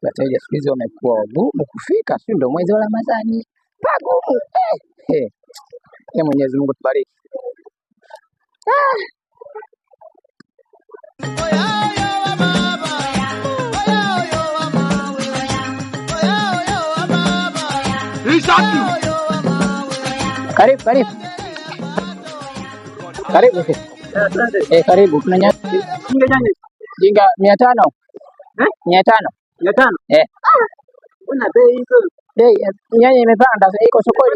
Wateja siku hizi wamekuwa wagumu kufika, si ndio? Mwezi wa Ramadhani pagumu. Eh, eh. Ya Mwenyezi Mungu tubariki. Karibu, karibu. Karibu. Eh, karibu. Kuna nyanya jinga 500. Eh? 500. 500? Eh. Una bei hizo? Bei nyanya imepanda, iko sokoni.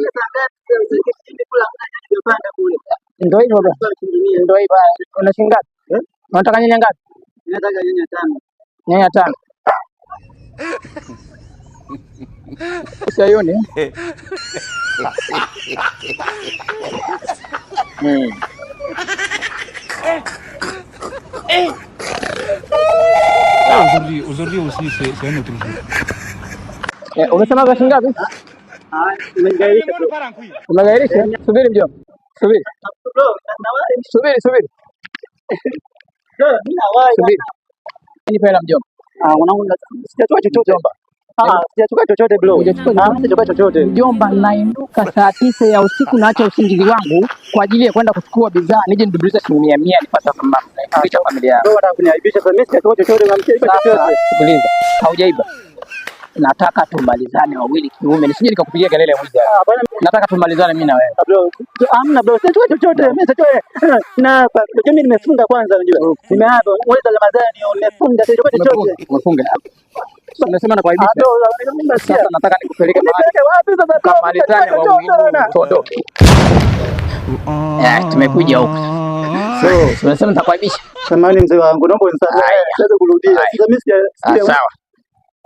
Ndio hivyo bwana. Ndio hivyo. Una shilingi ngapi? Eh? Unataka nyanya ngapi? Nataka nyanya 5. Nyanya 5. Usiaione. Aujourd'hui, aujourd'hui aussi, c'est un autre jour. Umesema za shilingi ngapi? Umegairisha? Subiri mjomba. Subiri. Subiri, subiri. Subiri. Nipe hela mjomba. Ah, mwanangu sijachukua chochote. Mjomba. Ah, sijachukua chochote bro. Hujachukua Ah, chochote? sijachukua chochote. Mjomba, nainuka saa 9 ya usiku naacha usingizi wangu kwa ajili ya kwenda kuchukua bidhaa nije nidudulize shilingi 100 nipate kulisha familia yangu. Bro, unataka kuniaibisha sasa mimi sijachukua chochote na msijachukua Sasa chochote. sikiliza, haujaiba. Nataka tumalizane wawili kiume, nisije nikakupigia kelele mwizi. Ah, bwana Nataka tumalizane mimi na wewe. bro. Hamna bro, sijachukua chochote. Mimi sijachukua. Na mimi nimefunga kwanza unajua. Nimeapa mwezi wa Ramadhani nimefunga sijachukua chochote. Umefunga. Unasema nakuaibisha. Ah, bro, mimi nasikia. Sasa nataka nikupeleke mahali. Nipeleke wapi sasa bro? Tukamalizane wawili tuondoke. Tumekuja huku. So, Unasema nitakuaibisha. samahani mzee wangu, naomba unisamehe. Haya. Siwezi kurudia. Haya. Sasa mimi sija Sawa.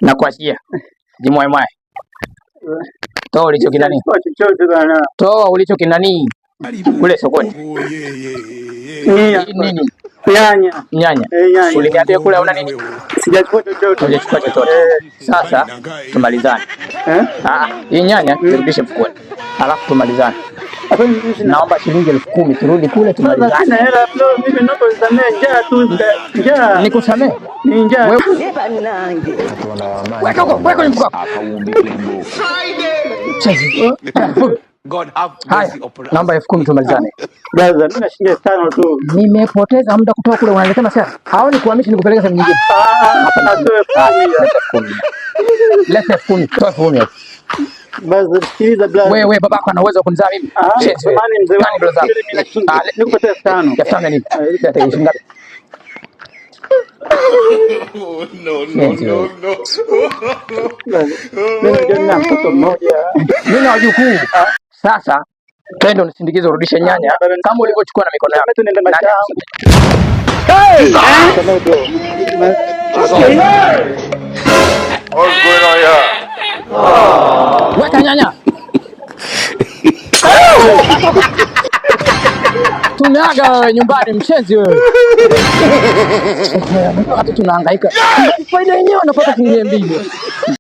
Nakuachia. Jimwae mwae. Toa ulicho kinani. sijachukua chochote bana. Toa ulicho kinani kule sokoni. Mia. Hii nini? Nyanya. Nyanya. Eh, nyanya. Uliniambia kule una nini? Sijachukua chochote. Hujachukua chochote. Sasa tumalizane. Eh? Hii nyanya turudishe mfukoni. Alafu tumalizane. Hapa mimi sina. Naomba shilingi 10,000 turudi kule Sasa tumalizane. sina hela bro, mimi naomba unisamehe, njaa tu, njaa. Nikusamehe? Ni njaa. Wewe weka huko, weka kwenye mfuko. God have Haya, mercy upon us. naomba 10,000 tumalizane. Brother, mimi na shilingi 5,000 tu. Nimepoteza muda kutoka kule, unaniletea sasa. Haoni kuhamisha nikupeleka sehemu nyingine. Ah, atoe Haya, 10,000. leta 10,000. Leta 10,000, toa 10,000 hapo. Brother, sikiliza brother. Wewe babako ana uwezo wa kunizaa mimi. Ah, Shenzi wewe. samahani mzee Nani wangu. brother? Mimi na shilingi. Ah, Nikupatie 5,000. 5,000 nini? Leta shilingi ngapi? No, no, Shenzi no, wewe. no. Brother, mimi najua nina mtoto mmoja. Mimi na wajukuu. Sasa twende unisindikize urudishe nyanya kama ulivyochukua na mikono yako. Mimi tunaenda Nani mashamba. akusindikize? Samahani bro. What's going on here? Weka nyanya. Tumeaga wewe nyumbani mshenzi wewe. Watu tunahangaika. Faida yenyewe unapata shilingi 200.